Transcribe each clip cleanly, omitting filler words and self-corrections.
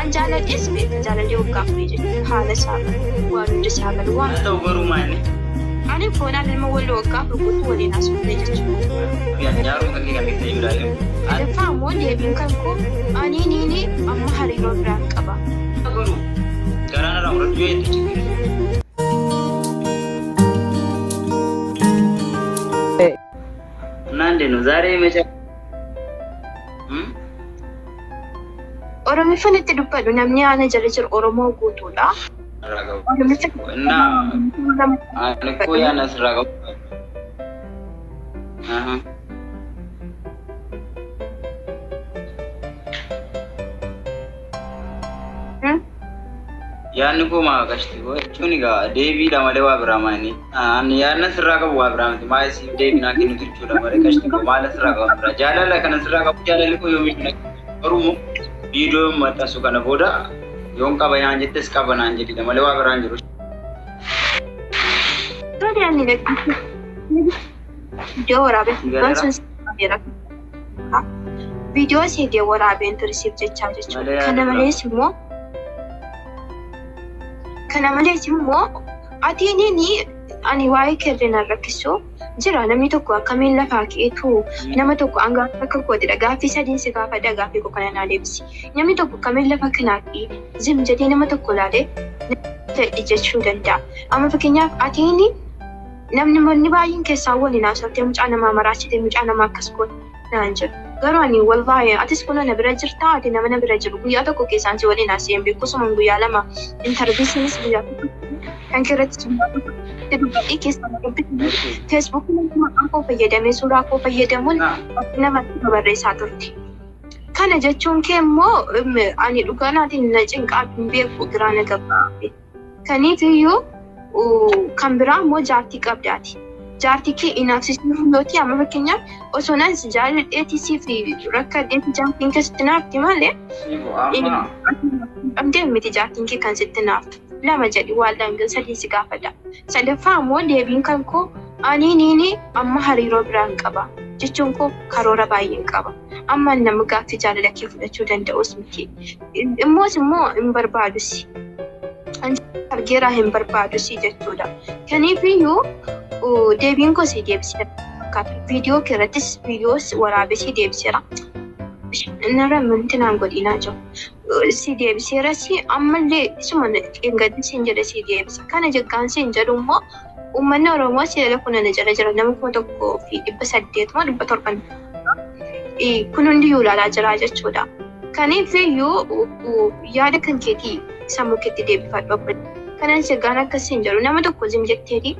Akkaan jaaladhes beekta jaalallee waggaa afurii jechuudha. Haala isaa baru, waan hunda isaa baru, waan Haa ta'u garuu maali? Ani foonaan ilma walloo waggaa 4 guutuu waliin haasofne jechuudha. Jaaruma kan kee kan beekta jechuudha. Sadaffaa immoo deebiin kan koo anii niini amma hariiroo biraan qaba. Garuu garaa narraa muradhu yoo jette chiggir. እና እንዴት ነው ዛሬ መጨ Oromiffan itti dubbadhu namni ana jala jiru Oromoo guutuudha. Oromiffa እና ani እኮ ያን አስራቀው Yaadni koo maa qashti koo jechuun egaa deebiidha malee waa biraa maani. Ani yaadna sirraa qabu waa biraa miti. Maa isiif deebii naa kennitu jechuudha malee qashti koo maal asirraa qabu biraa. Jaalala kana sirraa qabu jaalalli koo yoomiyyuu na garuu immoo viidiyoo maxxansu kana booda yoon qaba naan jettes qaba naan jedhidha malee waa biraan jiru. Tole ani viidiyoo waraabee Galeera. sun qabeera. Viidiyoo siidee waraabeen ture siif jechaa jechuudha. Malee Kana yaadni malees immoo kana malees immoo atiin ani waa'ee keerree nan rakkisu jira namni tokko akkamiin lafaa ka'eetu nama tokko hanga akka kootidha gaaffii sadiin si gaafadha gaaffii koo kana naa deebisi. Namni tokko akkamiin lafa kanaa ka'ee zim jedhee nama tokko ilaalee jedhi jechuu danda'a. Amma fakkeenyaaf atiin namni manni baay'een keessaa waliin haasoftee mucaa namaa maraachite mucaa namaa akkas goote naan jedhu. Garuu ani wallaahi atis kunoo na bira jirtaa ati nama na bira jiru guyyaa tokko keessaan si waliin haasa'ee hin beeku osuma guyyaa lama intarviisiinis guyyaa tokko kan kee irratti dubbadhee keessaa na dubbisanii feesbuukii maqaa koo fayyadamee suuraa koo fayyadamuun namatti barreessaa turte. Kana jechuun kee immoo ani dhugaa naatiin na cinqaa hin beeku giraa na gabbaa. Kaniif iyyuu kan biraa immoo jaartii qabdaati. Jaartii kee inaafsisuu yoo ta'e amma fakkeenyaaf osoo nan si jaalladheetii siif rakkadheeti jaartiin kee sitti naafti malee qabdee miti jaartiin kee kan sitti naaftu. Lama jedhi waan lama sadii si gaafadha. Sadaffaa immoo deebiin kan koo ani niini amma hariiroo biraan qaba jechuun koo karoora baay'een qaba. Amma nama gaaffii jaalala kee fudhachuu danda'us miti. Immoos immoo hin barbaadus. Argeeraa hin barbaadus jechuudha. Kaniif iyyuu deebiin koo si deebiseera fakkaata. Viidiyoo kee irrattis viidiyoos waraabee si deebiseera. Narra wanti naan godhinaa jiru. Si deebiseera si ammallee isuma gadi siin jedhe si deebisa. Kana jaggaan siin jedhu immoo uummanni Oromoo si jala kun ana jala jira nama 1800 moo 700 kun hundiyyuu ilaalaa jira jechuudha. Kaniif iyyuu yaada kan keetii sammuu keetti deebifadhu. Kanan jaggaan akkasiin jedhu nama tokko zim jetteeti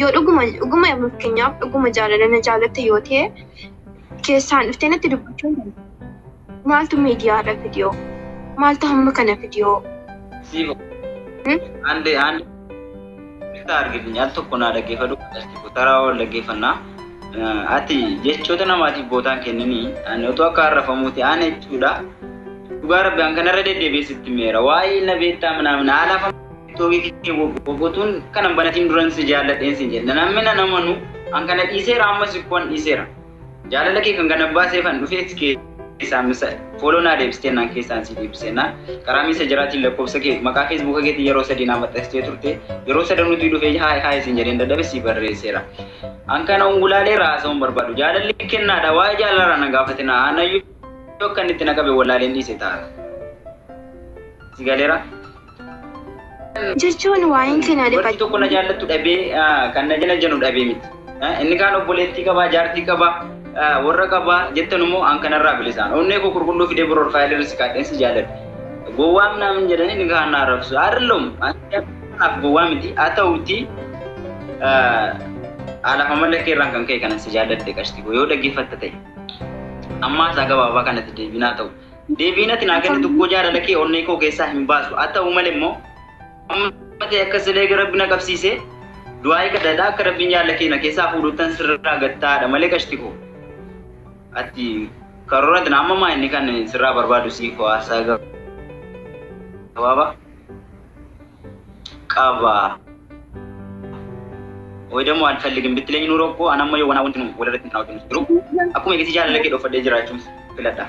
yoo dhuguma dhuguma fakkeenyaaf dhuguma jaalala na jaalatte yoo ta'e keessaan dhuftee natti dubbachuu hin danda'u. Maaltu miidiyaarra fidiyoo? Maaltu hamma kana fidiyoo? Siif አንድ አንድ ይቅርታ አድርግልኝ al tokko naa dhaggeeffadhu taraa wal dhaggeeffannaa. Ati jechoota namaatiif bootaan kenninii ani otoo akka arrafamuuti ana jechuudha. Dhugaa rabbi an kanarra deddeebi'ee sitti meera. Waa'ee na beektaa ምናምን haala toogii kee boqotuun kana banatiin duran si jaalladheen si jedha. Namni na namanu an kana dhiiseera ammas ikkoon dhiiseera. Jaalala kee kan kana baasee kan dhufee keessaa misa fooloo naa deebistee naan keessaan si deebisee naan karaa misa jiraatiin lakkoofsa kee maqaa feesbuuka keetiin yeroo sadii naa maxxansitee turte yeroo sadanuutii dhufee haay haay siin jedheen dadhabe si barreesseera. An kana ungulaalee raasa'uun barbaadu jaalalli kennaadha waa'ee jaalalaa na gaafatina anayyuu akka inni itti na qabe wallaaleen dhiise ta'a. Si galeera. Jechuun waa'een kee na Dubartii tokko na jaallattu dhabee kan na jala janu dhabee miti. Inni kaan obboleettii qabaa jaartii qabaa warra qabaa jettan immoo an kanarraa bilisaan. Onnee koo qulqulluu fidee piroofaayilii irra si kaadheen si jaalladha. Gowwaa ምናምን jedhanii inni kaan na arrabsu. አይደለም kanaaf gowwaa miti haa ta'uuti haala amala kee irraan kan ka'e kanan si jaalladhe qashti koo yoo dhaggeeffatta ta'e. Ammaa isaa gabaabaa kanatti deebiin haa ta'u. Deebiin ati naa kennitu koo jaalala kee onnee koo keessaa hin baasu. Haa ta'u malee immoo amma ta'e akka silee gara rabbi na qabsiisee du'aa kadhadhaa akka rabbiin jaalala kee na keessaa fuudhuttan sirraa gattaadha malee qashti koo. Ati karoora ati amma maa inni kan sirraa barbaadu siif hawaasaa gabaabaa qaba. ወይ ደግሞ አልፈልግም ብትለኝ ኑሮ እኮ አናማ የሆነ ወንት ነው ወደ ረትን ታውቂ ነው akkuma eegasi jaalala kee dhoofadhee jiraachuun filadha.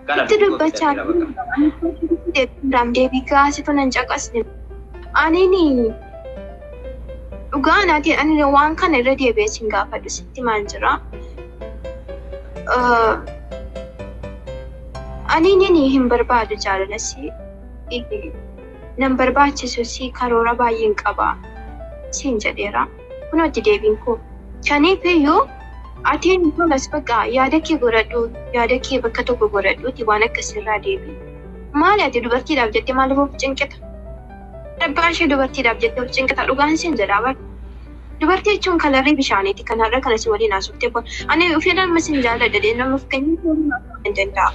Kana Itti dubbachaa jiru deebii gaasitu nan caqasne. Ani dhugaa naatiin ani waan kana irra deebi'ee sin gaafadhu sitti maan jira. Ani nini hin barbaadu jaalala si nan barbaachisu si karoora baay'een qaba siin jedheera. Kunooti deebiin koo. Kaniif iyyuu atiin tolas bakka yaada kee godhadhu yaada kee bakka tokko godhadhuuti waan akkasirraa deebi. Maali ati dubartiidhaaf jettee maaliif of cinqita? Abbaan ishee dubartiidhaaf jettee of cinqita dhugaan siin jedhaa bara. Dubartii jechuun kalarii bishaaniiti kan har'a kana si waliin haasofte kun. Ani ofii nama sin jaalladha jedhee nama of kennuu hin danda'a.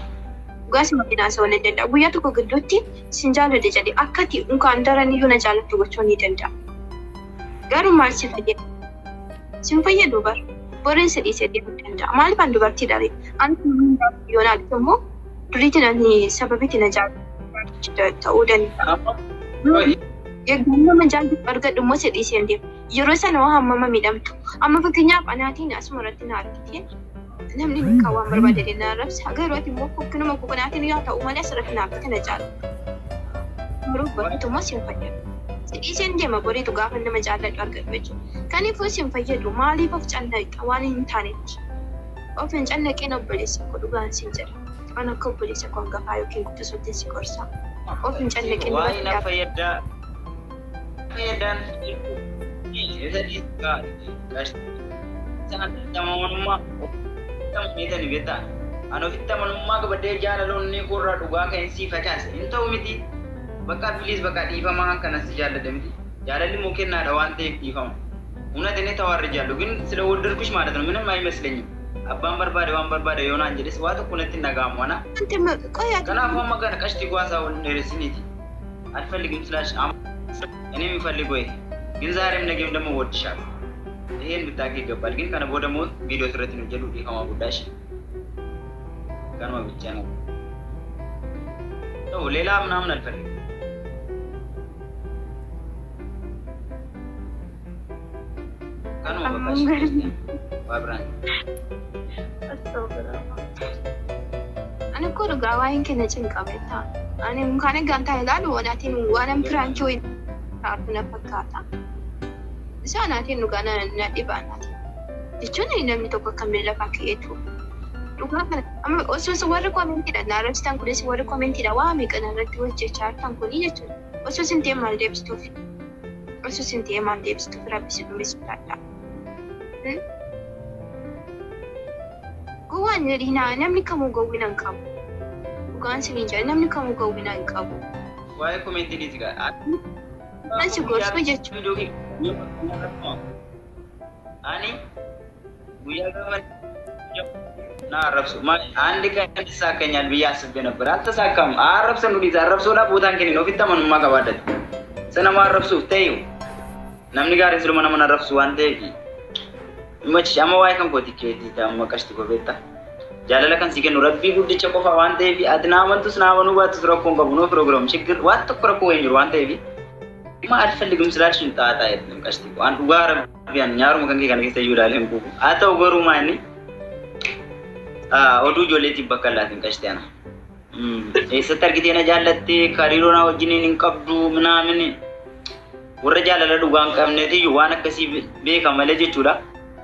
Dhugaa si waliin haasa'uu hin danda'a. Guyyaa tokko gidduutti sin jaalladha jedhee akkati unkaan daran iyyuu na jaallattu gochuu ni danda'a. Garuu maal si fayyada? Sin fayyadu bara. Boriin si dhiisee deemuu danda'a. Maaliif an dubartii dha ree? Ani yoo na argite immoo duriitiin ani sababiitti na jaalladhu ta'uu danda'a. Eegummaa nama jaalladhu argadhu immoo si dhiisee hin deemu. Yeroo sana waa hammama miidhamtu. Amma fakkeenyaaf anaatiin asuma irratti na argite namni ni kan waan barbaade na arrabsa. Garuu ati immoo fokkinuma kokonaatiin yaa ta'u malee asirratti na argite na jaalladhu. Garuu boriitu immoo si hin fayyadu. Si dhiisee hin deema boriitu gaafa nama jaalladhu argadhu jechuudha. Kanaafuu si hin fayyadu maaliif of cannaqxa waan hin taanetti. Of hin cannaqeen obboleessa koo dhugaan siin jedha. Waan akka obboleessa koo hangafaa yookiin guddisuutti si gorsa. Of hin cannaqeen Waan na dubartiidhaaf. fayyaddaa fayyadaan isa dhiisaa amanamummaa ofitti amanamanii beektaa ani ofitti amanamummaa qabadhee jaalaloonni korraa dhugaa kan sii facaase hin ta'u miti bakka piliis bakka dhiifamaa kanas jaalladha miti jaalalli immoo kennaadha waan ta'eef dhiifama እውነት እኔ ተዋርጃለሁ፣ ግን ስለወደድኩሽ ማለት ነው ምንም አይመስለኝም። አባን barbaade waan barbaade yoo naan jedhes waa tokko natti hin dhaga'amu ana Wanti qoyaa Kanaafuu amma kana qashti ጓሳ ደረስኒቲ አልፈልግም ስላልሽ እኔ የሚፈልገው ይሄ ግን ዛሬም ነገም ደግሞ እወድሻለሁ። ይሄን ብታውቂ ይገባል። ግን ከነ ደግሞ ቪዲዮ ስረት ነው ጀሉ ዲከማ ጉዳሽ ከነማ ብቻ ነው ተው፣ ሌላ ምናምን አልፈልግም። ከነማ በቃ እሺ፣ ክርስቲያን ባብራን Ani koo dhugaa waa'een keenya cinqa beektaa. Ani mukaan egaan taa'e ilaalu wanaatiin waan piraankii wayii taatu na fakkaata. Isa anaatiin dhugaa na dhiba anaatiin. Jechuun namni tokko akkamiin lafaa ka'eetu. Dhugaa kana amma osoo warri koomentiidha na arrabsitan kunis warri koomentiidha waa meeqa na irratti hojjechaa jirtan kuni jechuudha. Osoo isin ta'e maal deebistuuf? Osoo isin ta'e maal deebistuuf rabbi si dhumeessu danda'a. Gowwaan jedhinaa namni kamuu gowwina hin qabu. Dhugaan isiniin jedha namni kamuu gowwina hin qabu. waa'ee koomentiidhi gaa Kan si gorsu jechuudha. Ani guyyaa gaafa na arrabsu አንድ ቀን ይሳካኛል ብዬ አስቤ ነበር። አልተሳካም። አረብሰን ኑዲዝ አረብሶዳ ቦታን kennin ofitti amanummaa qabaadhate. Sana nama arrabsuuf ta'eeyu namni gaariin siluma nama arrabsu waan ta'eef dhimmachi amma waa'ee kan kooti keetii amma qashti koo beektaa. Jaalala kan si kennu rabbii guddicha qofa waan ta'eef ati na amantus na amanuu baattus rakkoon qabu noo piroogiraam shigir waan tokko rakkoo hin jiru waan ta'eef ma አልፈልግም ስላልሽ ጣጣ የለም ቀሽቲ ኮ አንዱ ጋር ቢያን nyaaruma kan kee kana keessa iyyuu ilaalee hin quufu haa ta'u garuu maanni oduu ijoolleetiif bakka laatiin qashti ana eessatti argitee na jaallatte hariiroo na wajjiniin hin qabdu minaamin warra jaalala dhugaa hin qabneetiyyuu waan akkasii beeka malee jechuudha.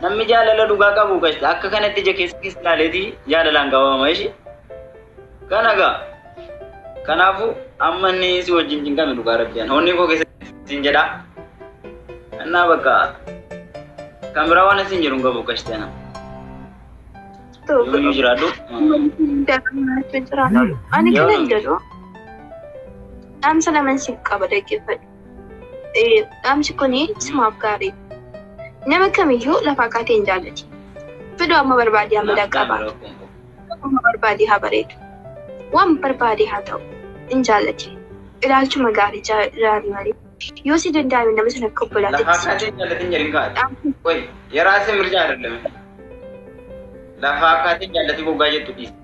Namni jaalala dhugaa qabu qashti akka kanatti ija keessa keessa ilaaleeti jaalalaan qabama ishi. Kana gaa kanaafuu amma inni si wajjin cinqame dhugaa rabbiyaan honni koo keessatti sin jedha. Innaa bakka kan biraa waan isin jedhu hin qabu qashti ana. Yoomiyyuu jiraadhu. Ani kana hin jedhu. Dhaamsa laman siif qaba dhaggeeffadhu. Dhaamsi kuni simaaf gaarii. Nama kamiyyuu lafaa kaatee hin jaallati. Fiduu amma barbaade amma qabaatu. Amma barbaade haa bareedu. Waan barbaade haa ta'u hin jaallati. Ilaalchuma gaarii jaalali malee. Yoo si danda'ame nama sana akka Lafaa obbolaatti kaatee hin jaallatin jedhin kaate. Qoy የራስህ ምርጫ አይደለም። Lafaa kaatee hin jaallatin goggaa jettu dhiisi.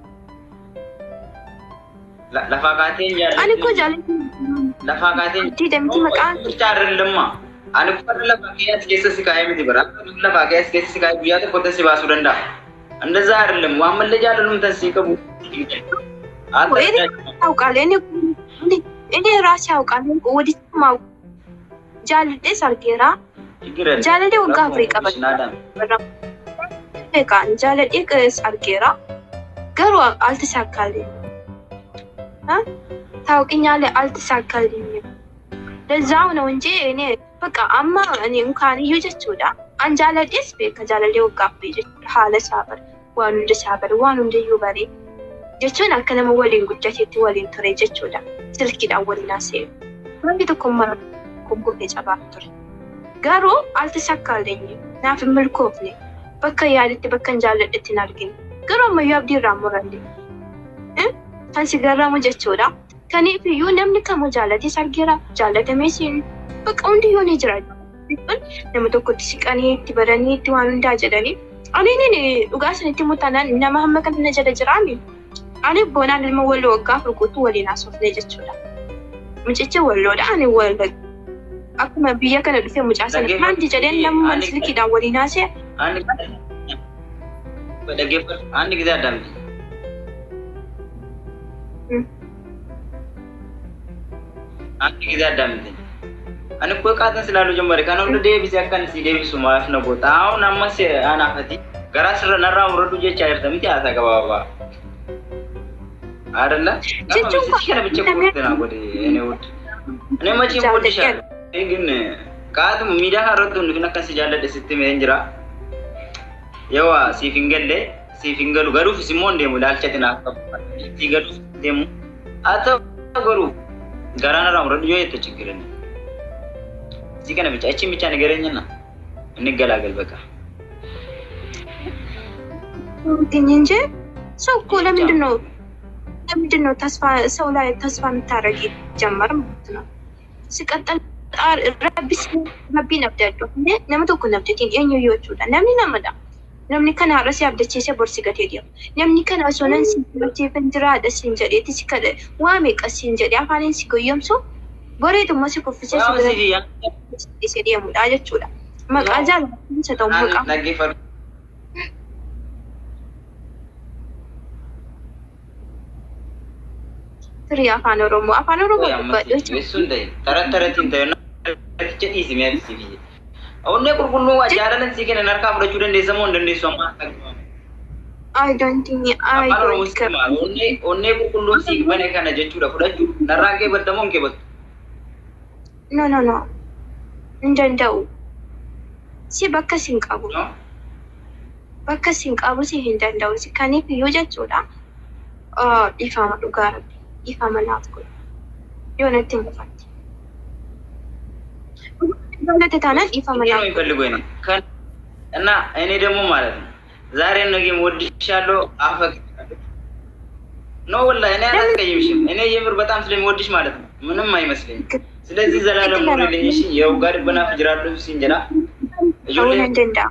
Lafaa kaatee hin Ani koo jaallatin. jaalati Lafaa kaatee hin Diidamti maqaan ምርጫ አይደለማ። Ani uffata lafaa kee as keessa si kaa'ee miti bara. Lafaa kee as keessa si kaa'ee guyyaa tokko si baasuu danda'a. እንደዛ አይደለም። waan mallee jaalalumtan sii qabu. ያውቃል። እኔ ራሴ ያውቃል። ወዲህ jaaladhees argeera. Jaalallee waggaa afurii qaba. Beekaan jaaladhees argeera. Garuu አልተሳካልኝም። ታውቂኛለህ፣ አልተሳካልኝም። ለዛው ነው እንጂ እኔ በቃ amma እኔ እንኳን iyyuu jechuudha. An jaaladhees beeka jaalallee waggaa afurii jechuudha. Haala isaa bare, waan hunda isaa bare, waan hundayyuu bare jechuun akka nama waliin guddateetti waliin ture jechuudha. Silkiidhaan waliin haasa'e. Wanti tokko mara kukkufee cabaa ture. Garuu አልተሳካልኝም. Naaf hin milkoofne. Bakka yaadetti bakka hin jaalladhetti hin argine. Garuu ammayyuu abdii irraa muranne. Kan si garramu jechuudha. Kaniif iyyuu namni kamuu jaalates argeera. Jaalatamees bakka hundiyyuu ni jira. Nama tokkotti siqanii itti baranii itti waan hundaa jedhanii. Ani dhugaa isinitti mutaanaan nama hamma kana jala jiraami. Ani boonaan ilma walloo waggaa afur guutuu waliin haasofne jechuudha. Mucichi walloodha. Ani walla akkuma biyya kana dhufee mucaa sana maanti jedheen nama silkiidhaan waliin haasa'e. አንድ ጊዜ አዳምጪኝ። አንድ ጊዜ አዳምጪኝ። Ani እኮ ቃትን ስላሉ ጀመረ kana hunda deebisee akkan si deebisu maaf na goota. አሁን ammas anaafati garaa sirra narraa muradhu jechaa jirta miti haasaa gabaabaa አይደለ? Kana ብቻ ቁርጥ ና ጎዴ እኔ ውድ እኔ መቼም እወድሻለሁ ግን kaatuma miidiyaa irratti hundi kun akkan si jaalladhe sitti himee jira. Yoo siif hin galle siif hin galu galuufis immoo hin deemu ilaalchati naaf qabu. Si galuuf hin deemu. Haa ta'u garuu garaa narraa muradhu yoo jette ችግር የለም። እዚህ kana ብቻ እቺን ብቻ ንገረኝና እንገላገል በቃ። ግን እንጂ ሰው እኮ ለምንድን ነው ተስፋ ሰው ላይ ተስፋ የምታደርጊ ጀመር ማለት ነው። ሲቀጥል rabbiin abdadhu nama tokko hin abdatiin eenyu jechuudha. Namni namadha. Namni kana har'a si abdachiisee bor si gatee deema. Namni kana osoo nan si abdachiifan jiraadha siin jedheeti si kadha waa meeqa siin jedhee afaaniin si goyyomsu boreetummoo si kuffisee si bira dhiisee deemudha jechuudha. Maqaa jaalala ta'u maqaa. Firii afaan Oromoo afaan Oromoo dubbadhu. Tarat taratiin ta'e naticha dhiisi mi'a si biyye. Onnee qulqulluu jaalalan sii kennan harkaa fudhachuu dandeessa moo hin dandeessu amma? I don't think I Afaan Oromoo don't sitti maal? Onnee qulqulluu sii bane kana jechuudha fudhachuu narraan kee badda moo hin keebattu? No, no, no. Hin danda'u. Si bakka sin qabu. Bakka sin qabu si hin danda'u. Si kaniif iyyuu jechuudha. Dhiifama dhugaa rabbi. Dhiifama naaf godhu. Yoo natti hin mufatte. Jaalate taanaan dhiifama ነው naaf godhu. የሚፈልገው እኔ እና እኔ ደግሞ ማለት ነው ዛሬ ነገም ወድሻለሁ፣ አፈቅርሻለሁ። ኖ ወላሂ እኔ አላስቀይምሽም። እኔ የምር በጣም ስለሚወድሽ ማለት ነው ምንም አይመስለኝም። ስለዚህ ዘላለም ኑሪልኝ። እሺ የውጋድ በናፍ ጅራሉ ሲንጀራ Ta'uu nan danda'a.